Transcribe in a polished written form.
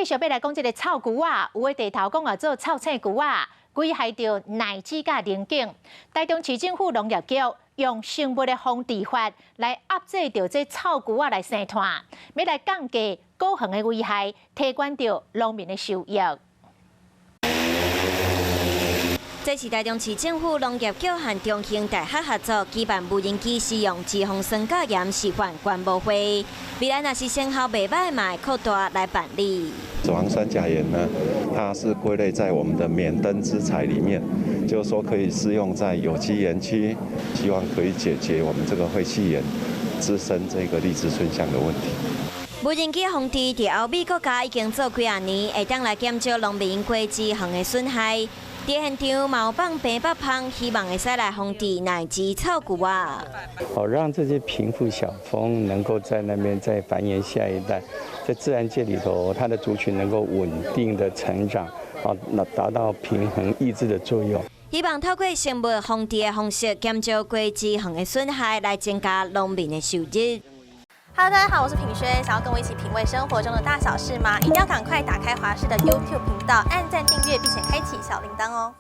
續欲來講這个臭龜仔，有的地頭講啊做臭青龜仔，危害著奶子佮龍井。台中市政府農業局用生物的防治法來壓制著這臭龜仔來生湠，欲來降低果園的危害，提懸著農民的收益。這是台中市政府農業局和中興大學合作舉辦無人機施用脂肪酸鉀鹽示範觀摩會，未來若是成效袂䆀，嘛會擴大來辦理。脂肪酸鉀鹽呢，它是歸類在我們的免耕資材裡面，就是說可以適用在有機鹽區，希望可以解決我們這個廢棄鹽滋生這個荔枝椿象的問題。無人機防治佇歐美國家已經做幾仔年，會當來減少農民果子園的損害。佇現場嘛有放白北蜂，希望會使來防治奶子臭龜仔。好，讓這些貧富小蜂能夠在那邊再繁衍下一代，在自然界裡頭，它的族群能夠穩定的成長，啊，那達到平衡抑制的作用。希望透過生物防治的方式，減少果子園的損害，來增加農民的收入。 Hello，大家好，我是品軒，想要跟我一起品味生活中的大小事嗎？一定要趕快打開華視的 YouTube 頻道，按讚訂閱，並且開啟小鈴鐺哦。